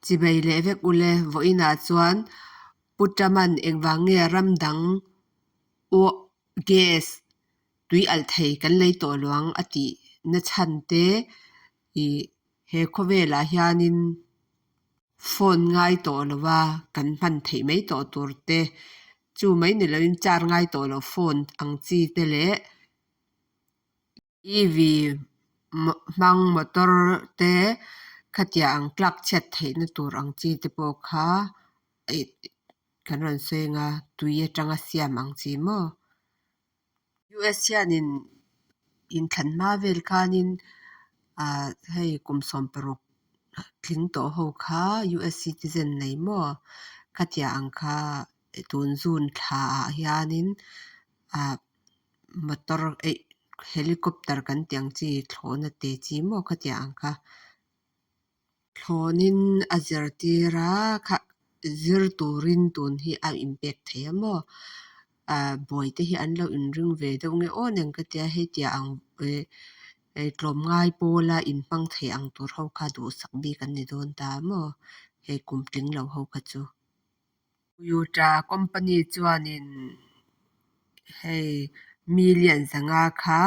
Chibai leh vek ule, vawiinah chuan Pu Truman engvang nge ram dang gas tui alh thei kan lei tawh lo ang a tih na chhan te ih he khawvelah hianin phone ngai tawh lo a kan hman theih mai tawh tur te chu mai ni loin char ngai tawh lo phone ang chi te leh EV hmang motor te khatiang ang tlak chhiat theihna tur ang chi te pawh kha ih kan rawn sawi ang a tui atanga siam ang chi maw. US hianin inthlan hma vel khanin ah hei kum 60 tling tawh ho kha US citizen nei maw khatiang ang kha tun June thla ah hianin ah motor eih helicopter kan tih ang chi thlawhna te chi maw khatiang ang kha thlawnin a zirtir a kha zir turin tun hi a inpek thei a maw ah buai te hi an lo inring ve deuh nge aw nen ka tia hetiang ang eh eh tlawmngai pawla inhmang thei ang tur ho kha duhsak bik an ni dawn ta maw hei kum tling lo ho kha chu. Toyota company chuanin hei million 500 kha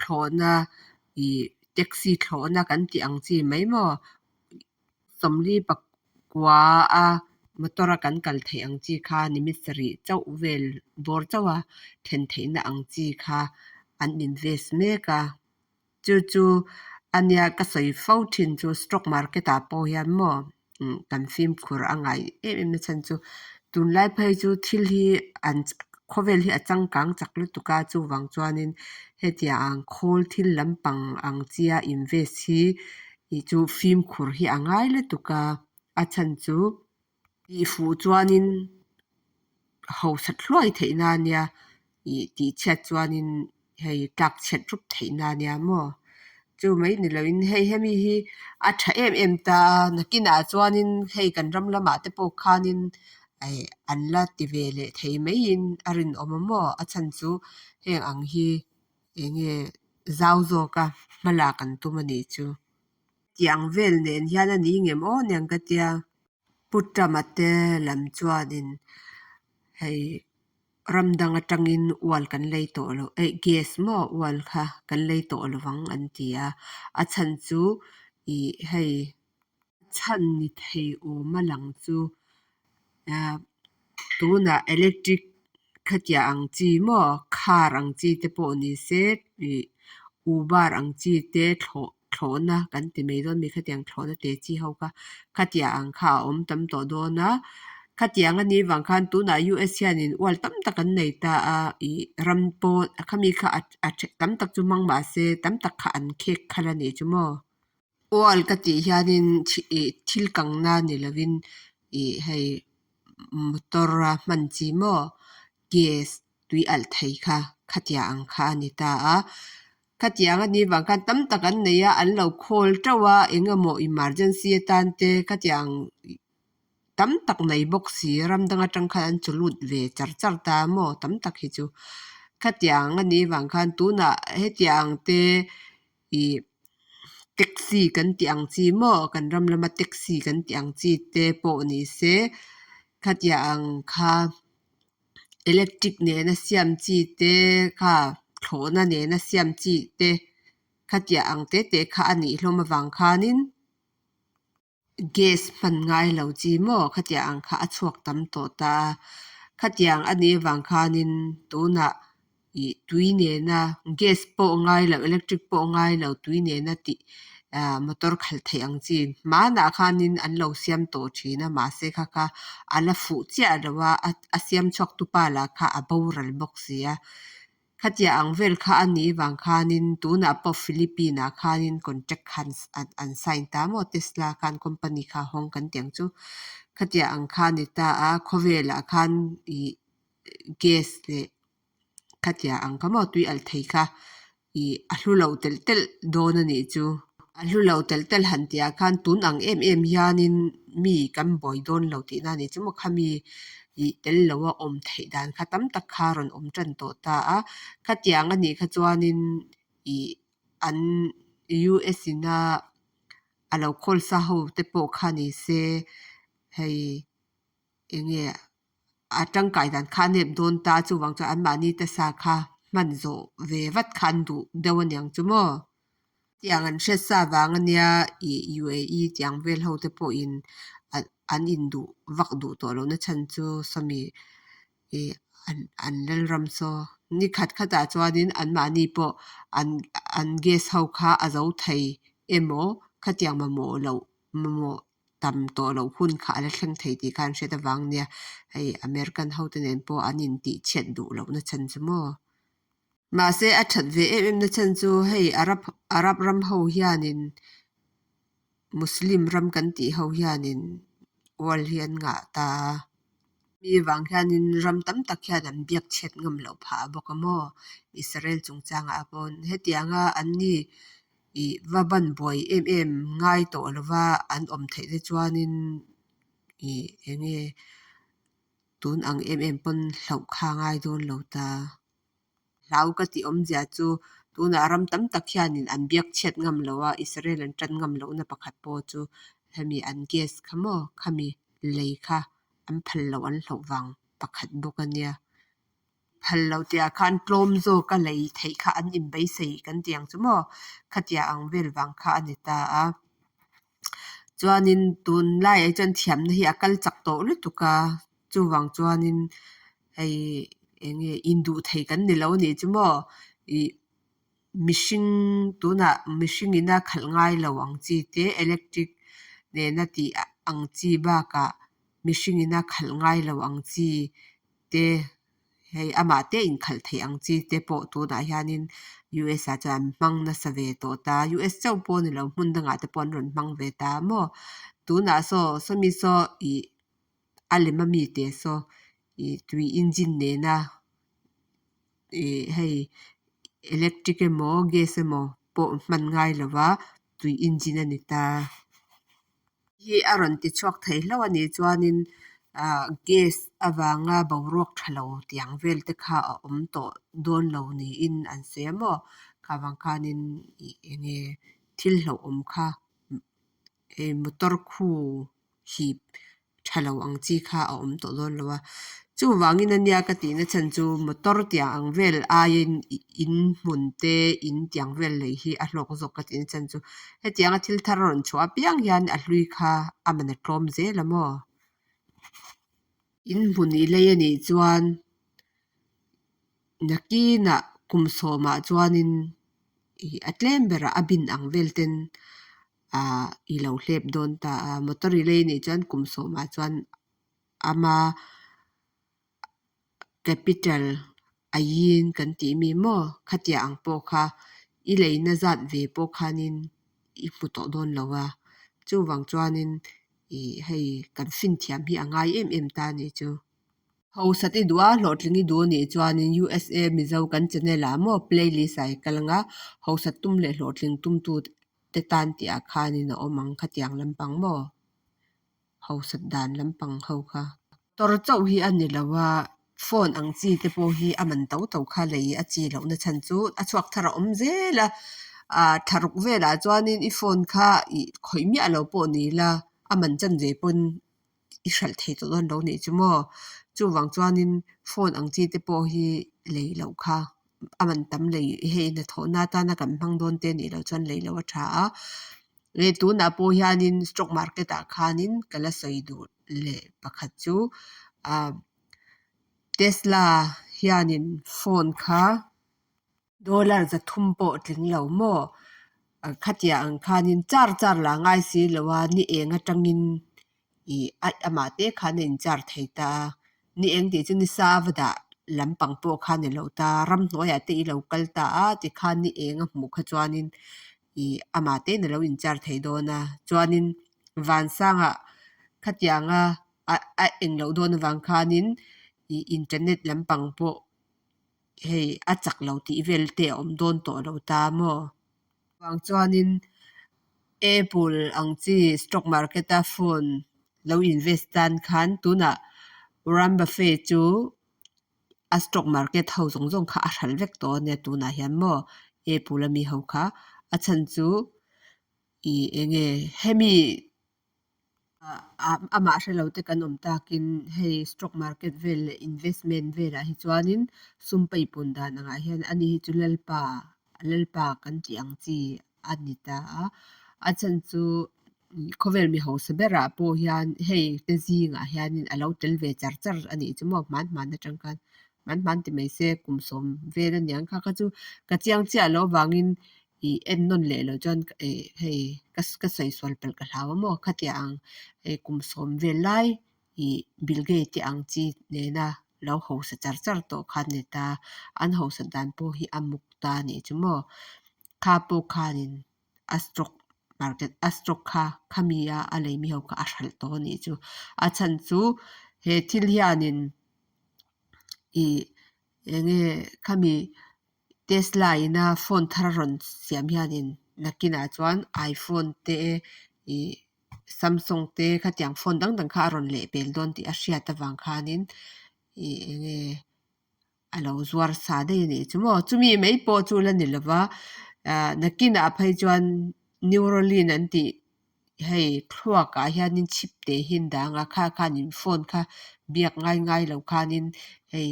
thlawhna ih taxi thlawhna kan tih ang chi mai maw 49 a motor a kan kal theih ang chi kha nimit sarih chauh vel bawr chauh a then theihna ang chi kha an invest mek a. Chu chu a nia ka sawi fo thin chu stock market ah pawh hian maw kan fimkhur a ngai em em na chhan chu tunlai phei chu thil hi an khawvel hi a changkang chak lutuk a chuvang chuanin hetiang ang khawl thil lampang ang chia invest hi ih chu fimkhur hi a ngai lutuk a a chhan chu tih fuh chuanin hausa thluai theih na ania ih tih chhiat chuanin hei tlak chhiat rup theih na ania maw chu mai ni loin hei hemi hi a tha em em ta a nakinah chuanin hei kan ram lamah te pawh khanin eh an la ti ve leh thei maiin a rinawm a maw a chhan chu heng ang hi eng nge zau zawka hma lak an tum a nih chu. Tiang vel nen hian a ni ngem aw niang ka tia. Pu Trump-a te lam chuanin hei ram dang atangin oil kan lei tawh lo eh gas maw oil kha kan lei tawh lo vang an ti a, a chhan chu ih hei chhan ni thei awm a lang chu ah tunah electric khatiang ang chi maw car ang chi te pawh ni se ih uber ang chi te thlawh thlawhna kan ti mai dawn mi khatiang thlawhna te chi ho kha khatiang ang kha a awm tam tawh dawn a khatiang a nih vang khan tunah US hianin ual tam tak an nei ta a ih ram pawh khami kha a tam tak chu hmang mah se tam tak kha an khek khalh a nih chu maw. Ual ka tih hianin ih thil kangna ni lovin ih hei motor a hman chi maw gas tui alh thei kha khatiang ang kha a ni ta a khatiang a nih vang khan tam tak an nei a an lo khawl teuh a eng emaw emergency atan te khatiang tam tak nei bawk si ram dang atang khan an chaw lut ve char char ta maw tam tak hi chu khatiang a nih vang khan tunah hetiang te ih taxi kan tih ang chi maw kan ram lama taxi kan tih ang chi te pawh ni se khatiang ang kha electric nena siam chi te kha thlawhna nena siam chi te khatiang ang te te kha a nih hlawm avang khanin gas hman ngai lo chi maw khatiang ang kha a chhuak tam tawh ta a khatiang a nih avang khanin tunah ih tui nena gas pawh ngai lo electric pawh ngai lo tui nena tih ah motor khalh theih ang chi hmanah khanin an lo siam tawh thin a mahse kha kha a la fuh chiah lo a a siam chhuak tu pa lah kha a boral bawk si a khatiang ang vel kha a nih vang khanin tunah pawh Philippine ah khanin contract khan an sign ta maw Tesla khan company kha a hawng kan tih ang chu khatiang ang kha a ni ta a khawvelah khan ih gas leh khatiang ang kha maw tui alh thei kha ih a hlu lo telh telh dawn a nih chu a hlu lo telh telh han tih ah khan tun ang em em hianin mi kan buai dawn lo tihna a nih chu maw khami ih tel lo a awm theih dan kha tam tak kha a rawn awm tan tawh ta a khatiang a nih kha chuanin ih an US in a. a lo khawl sa ho te pawh kha ni se hei eng nge a tangkai dan kha a nep dawn ta chuvang chuan anmahni te sa kha hman zawh ve vat kha an duh deuh aniang chu maw. Tiang an hriat sa vang ania ih UAE tiang vel ho te pawhin an induh vak duh tawh lohna chhan chu sawmi ih an lalram saw ni khat khatah chuanin anmahni pawh an an gas ho kha a zo thei emaw khatiang mamawh loh mamawh tam tawh loh hun kha a la thleng thei tih kha an hriat avang nia hei American ho te nen pawh an intihchhiat duh lohna chhan chu maw. Mahse a that ve em em na chhan chu hei Arab Arab ram ho hianin Muslim ram kan tih ho hianin world hi an ngah ta a. Mi vang hianin ram tam tak hian an biak chhiat ngam loh phah bawk a maw? Israel chungchangah pawn hetianga anni ih va ban buai em em ngai tawh lova an awm theih te chuanin ih eng nge tun ang em em pawn hlauh kha a ngai dawn lo ta. Hlau ka tih awmzia chu tunah ram tam tak hianin an biak chhiat ngam lo a, Israel an tan ngam lohna pakhat pawh chu hemi an gas kha maw khami lei kha an phal loh an hlauh vang pakhat bawk a nia. Phal loh tihah khan tlawm zawka lei theih kha an inbeisei kan tih ang chu maw khatiang ang vel vang kha a ni ta a. Chuanin tunlaiah hi chuan thiamna hi a kal chak tawh lutuk a, chuvang chuanin hei eng nge induh thei kan ni lo a nih chu maw ih mihring tunah mihring ina khalh ngai lo ang chi te electric nena tih ang chi bakah mihring ina khalh ngai lo ang chi te hei amah te inkhalh theih ang chi te pawh tunah hianin U_S ah chuan an hmang nasa ve tawh ta U_S chauh pawh a ni lo hmun dangah te pawh an rawn hmang ve ta maw tunah saw sawmi saw ih a lem ami te saw ih tui engine nena ih hei electric emaw gas emaw pawh hman ngai lova tui engine a ni ta. Hi a rawn ti chhuak thei hlauh a nih chuanin ah gas avanga boruak tha lo tiang vel te kha a awm tawh dawn lo niin an sawi a maw kha vang khanin ih eng nge thil hlauhawm kha hei motor khu hip tha lo ang chi kha a awm tawh dawn lo a chuvangin ania ka tihna chhan chu motor tiang ang vel aiin in hmun te in tiang vel lei hi a hlawk zawk ka tihna chhan chu hetianga thil thar a rawn chhuah apiang hian a hlui kha a man a tlawm zel a maw in hmun i lei anih chuan nakinah kum sawmah chuanin ih a tlem berah a bin ang vel ten ah i lo hlep dawn ta a motor i lei anih chuan kum sawmah chuan ama capital a yin kan tih mi maw khatiang ang pawh kha i leina zat ve pawh khanin i hmu tawh dawn lo a chuvang chuanin ih hei kan finthiam hi a ngai em em ta a nih chu. Hausat i duh a, hlawhtling i duh anih chuanin USA Mizo kan channel ah maw playlist ah i kal ang a, hausat tum leh hlawhtling tum tu te tan tih ah khanin a awm ang khatiang lampang maw hausat dan lampang ho kha. Motor chauh hi a ni lo a, phone ang chi te pawh hi a man to to kha lei a chi lohna chhan chu a chhuak thar a awm zel a, ah thlaruk velah chuanin i phone kha ih khawih miah lo pawh ni la a man chan ve pawn i hralh thei tawh dawn lo nih chu maw chuvang chuanin phone ang chi te pawh hi lei loh kha a man tam lei hei hnathawhna atana kan hmang dawn te nih loh chuan lei loh a tha a leh tunah pawh hianin stock market ah khanin ka la sawi duh leh pakhat chu ah Tesla hianin phone kha. Dollar 300 pawh tling lo maw? Khatiang ang khanin char char la ngai si lo a, ni eng atangin ih amah te khan a inchar thei ta a, ni eng tih chu ni sa va dah lampang pawh kha ni lo ta, ramhnuaiah te i lo kal ta a tikhan ni eng a hmuh kha chuanin ih amah tein a lo inchar thei dawn a, chuanin vansangah khatianga a eng loh dawn avang khanin ih internet lampang pawh. Hei a chak lo tih vel te a awm dawn tawh lo ta maw? Vang chuanin Apple ang chi stock market a phone lo invest tan khan tunah Warren Buffet chu a stock market ho zawng zawng kha a hralh vek tawh a nia tunah hian maw Apple ami ho kha a chhan chu. Ih enge hemi amah hre lo te kan awm takin hei stock market vel leh investment velah hi chuanin sum peipun dan angah hian ani hi chu lalpa lalpa kan tih ang chi a ni ta a. A chhan chu khawvel mi hausa berah pawh hian hei te zingah hianin a lo tel ve char char a nih chu maw hman hman atang khan hman hman ti mai se kum sawm vel a niang kha kha chu ka chiang chiah loh avangin ih en nawn leh loh chuan ih hei ka ka sawi sual palh ka hlau a maw khatiang ang hei kum sawm vel lai ih Bill Gates te ang chi nena lo hausa char char tawh kha a ni ta. An hausa dan pawh hi a muk ta a nih chu maw. Kha pawh khanin a stock market a stock kha khami a a lei mi ho kha a hralh tawh a nih chu. A chhan chu he thil hianin ih enge khami Tesla ina phone thar a rawn siam hianin nakinah chuan iPhone te ih Samsung te khatiang phone dang dang kha a rawn leh pel dawn tih a hriat avang khanin ih enge a lo zuar sa daih a nih chu maw. Chumi mai pawh chu la ni lova ah nakinah phei chuan Neuralink an tih hei thluakah hianin chip te hi an dang a kha khanin phone kha biak ngai ngai lo khanin hei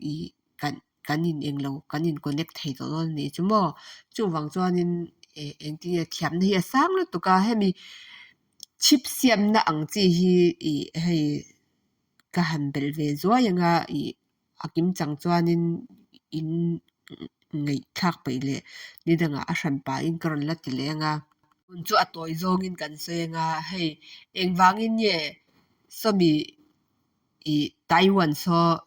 ih kan kan in englo kan in connect thei tawh dawn a nih chu maw. Chuvang chuanin eh engtin nge thiamna hi a sang lutuk a hemi chip siamna ang chi hi ih hei ka han belh ve zuai anga ih a kim chang chuanin in ngaihthlak peih leh ni dangah a hran pahin ka rawn la ti leh anga. Tun chu a tawi zawngin kan sawi anga hei engvangin nge sawmi ih Taiwan saw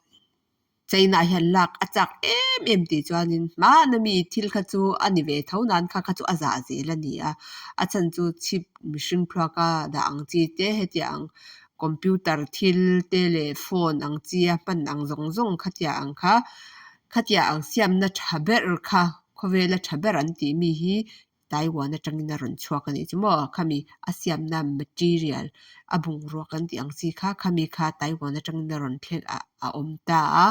China hian lak a chak em em tih chuanin hmana mi thil kha chu a ni ve tho nan kha kha chu a zah zel a ni a. A chhan chu chip mihring thluaka dah ang chi te hetiang computer thil te leh phone ang chi a hman ang zawng zawng khatiang ang kha khatiang ang siamna tha ber kha khawvela tha ber an tih mi hi Taiwan atangin a rawn chhuak a nih chu maw khami a siamna material a bungrua kan tih ang chi kha khami kha Taiwan atangin a rawn thleng a a awm ta a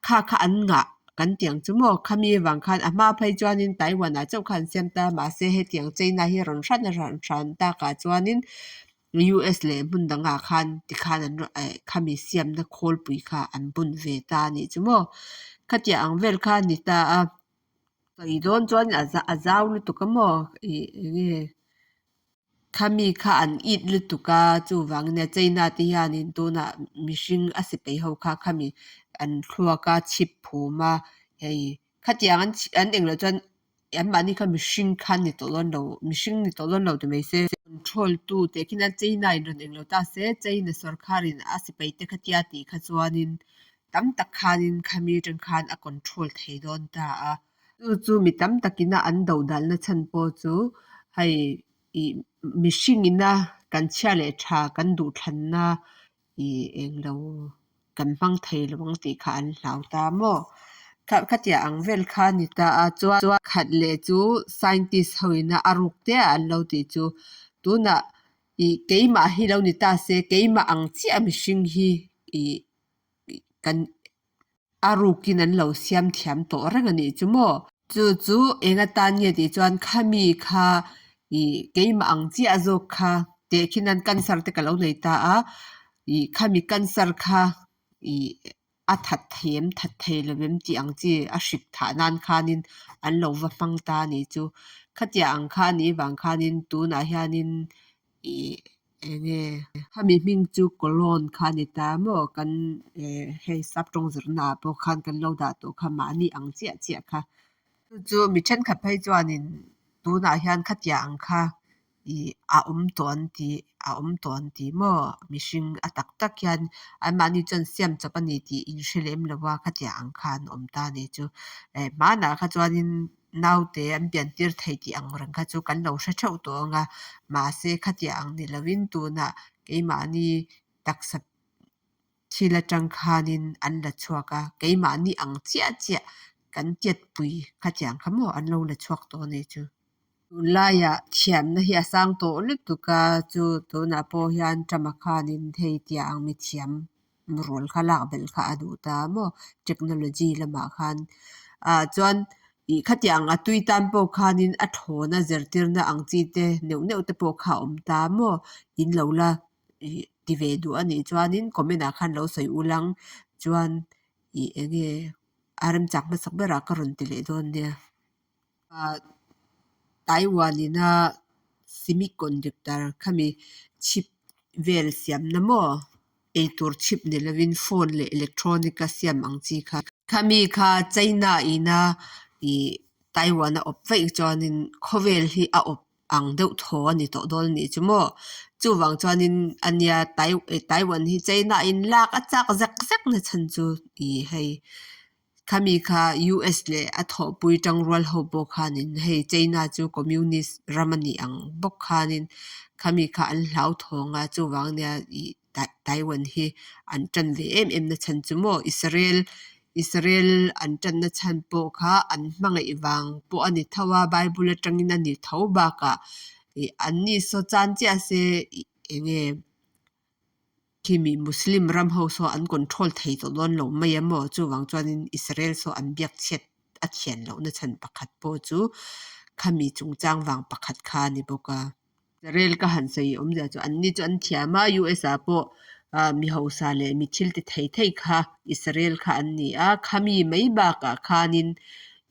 kha kha an ngah kan tih ang chu maw khami avang khan a hma phei chuanin Taiwan ah chauh khan an siam ta mahse hetiang China hi a rawn hran a rawn hran takah chuanin U_S leh hmun dangah khan tikhan an rawn eh khami siamna khawlpui kha an bun ve ta a nih chu maw khatiang ang vel kha a ni ta a. Sawi dawn chuan a a zau lutuk a maw ih enge khami kha an it lutuk a chuvangin a China te hianin tunah mihring a sipai ho kha khami an thluak a chhip phum a hei khatiang an an englo chuan anmahni kha mihring kha an ni tawh dawn lo mihring ni tawh dawn lo ti mai se. Control tu teh khin a China in rawn englo ta se China sorkar in a sipai te khatia tih kha chuanin tam tak khanin khami atang khan a control thei dawn ta a. Chu chu mi tam takina an do dalna chhan pawh chu hei ih mihring ina kan chhia leh tha kan duhthlanna ih englo kan hmang thei lo ang tih kha an hlau ta maw. Khatiang ang vel kha a ni ta a chuan khat leh chu scientist ho ina a ruk te ah an lo tih chu tunah ih keimah hi lo ni ta se keimah ang chiah mihring hi ih kan a rukin an lo siam thiam tawh reng a nih chu maw. Chu chu eng atan nge tih chuan khami kha ih keimah ang chiah zawk kha tehkhin an cancer te ka lo nei ta a ih khami cancer kha ih a that thei em that thei lo em tih ang chi a hrik thah nan khanin an lo va hmang ta a nih chu. Khatiang ang kha a nih vang khanin tunah hianin ih enge khami hming chu cologne kha a ni ta maw kan eh hei sap tawng zirna ah pawh khan kan lo dah tawh kha mahni ang chiah chiah kha. Chu chu mi thenkhat phei chuanin tunah hian khatiang ang kha ih a awm tawh an tih a awm tawh an tih maw mihring a tak tak hian anmahni chuan siam chawp a ni tih in hre lem lo a khatiang ang kha an awm ta a nih chu. Eh hmanah kha chuanin naute an pian tir thei tih ang reng kha chu kan lo hre theuh tawh ang a mahse khatiang ang ni lovin tunah keimahni taksa thil atang khanin an la chhuak a keimahni ang chiah chiah kan tiatpui khatiang kha maw an lo la chhuak tawh a nih chu. Tunlaiah thiamna hi a sang tawh lutuk a chu tunah pawh hian Trump-a khanin hei tia ang mithiam rual kha lak belh kha a duh ta maw technology lamah khan ah chuan. Ih khatiang a tui tan pawh khanin a thlawna zirtirna ang chi te neuh neuh te pawh kha a awm ta maw? In lo la ih ti ve duh a nih chuanin comment ah khan lo sawi ulang chuan ih eng nge a remchak hmasak berah ka rawn ti leh dawn nia. Ah Taiwan ina semiconductor khami chip vel siamna maw? Eitur chip ni lovin phone leh electronic a siam ang chi kha. Khami kha China ina ih Taiwan a awp vaih chuanin khawvel hi a awp ang deuh thaw a ni tawh dawn a nih chu maw. Chuvang chuanin ania Taiwan hi China in lak a chak zek zek na chhan chu ih hei Khami kha US leh a thawhpui tangrual ho pawh khanin hei China chu Communist ram a nih ang bawk khanin khami kha an hlauthawng a, chuvang nia ih Taiwan hi an tan ve em em na chhan chu maw Israel Israel an tanna chhan pawh kha an hmangaih vang pawh a ni tho a, Bible atangin a ni tho bakah ih anni saw chan chiah se ih eng nge. Khimi Muslim ram ho saw an control thei tawh dawn lo mai a maw? Chuvang chuanin Israel saw an biak chhiat a thian lohna chhan pakhat pawh chu khami chungchang vang pakhat kha a ni bawk a. Israel ka han sawi awmzia chu anni chu an thiam a, US ah pawh mi hausa leh mi thil ti thei thei kha Israel kha an ni a, khami mai bakah khanin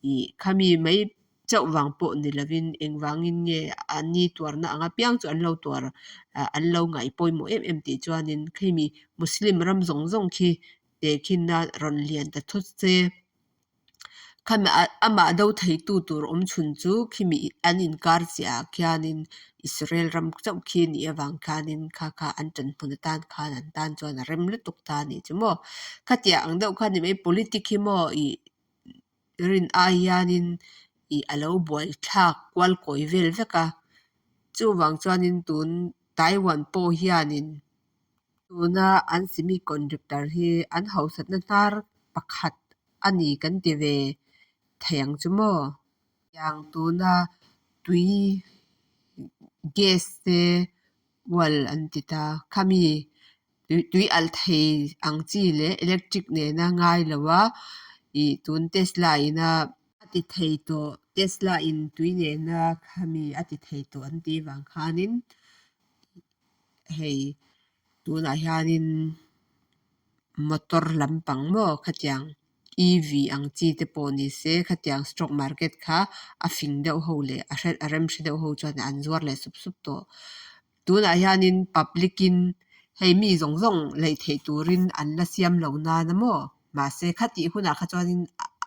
ih khami mai chauh vang pawh ni lovin engvangin nge anni tuarna ang apiang chu an lo tuar an lo ngaih pawimawh em em tih chuanin khimi Muslim ram zawng zawng khi tehkhinna rawn lian ta thut se. Khami amah do theitu tur awm chhun chu khimi an inkar chiah ah khianin Israel ram chauh khi a nih avang khanin kha kha an ṭanhmun atan khan an tan chuan a rem lutuk ta a nih chu maw. Khatiang ang deuh kha ni mai politic hi maw ih rin ai hianin ih a lo buai thlak kual kawi vel vek a, chuvang chuanin tun Taiwan pawh hianin tuna an semiconductor hi an hausatna hnar pakhat a ni kan ti ve thei ang chu maw? Tiang tuna tui gas te ual an ti ta, khami tui alh thei ang chi leh electric nena ngai lo a ih tun Tesla ina a ti thei tawh Tesla in tui nena khami a ti thei tawh an tih vang khanin hei tunah hianin motor lampang maw khatiang EV ang chi te pawh ni se khatiang stock market kha a fing deuh ho leh a a rem hre deuh ho chuan an zuar leh sup sup tawh. Tunah hianin public in hei mi zawng zawng lei theih turin an la siam lo nana maw? Mahse khatih hunah kha chuanin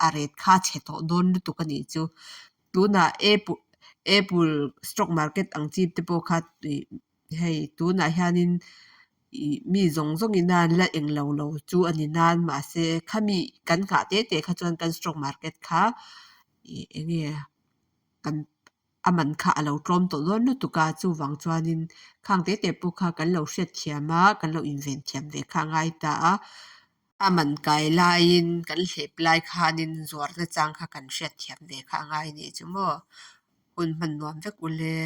a ret kha a chhe tawh dawn lutuk a nih chu. Tunah apple apple stock market ang chi te pawh kha ih hei tunah hianin ih mi zawng zawngin a an la eng lo lo chu a ni nan mahse khami kan nghah te te kha chuan kan stock market kha ih eng nge kan a man kha a lo tlawm tawh dawn lutuk a, chuvang chuanin khang te te pawh kha kan lo hriatthiam a, kan lo inven thiam ve kha a ngai ta a, a man kai laiin kan hlep lai khanin zuarna chang kha kan hriatthiam ve kha a ngai a nih chu maw, hun hman nuam vek ule.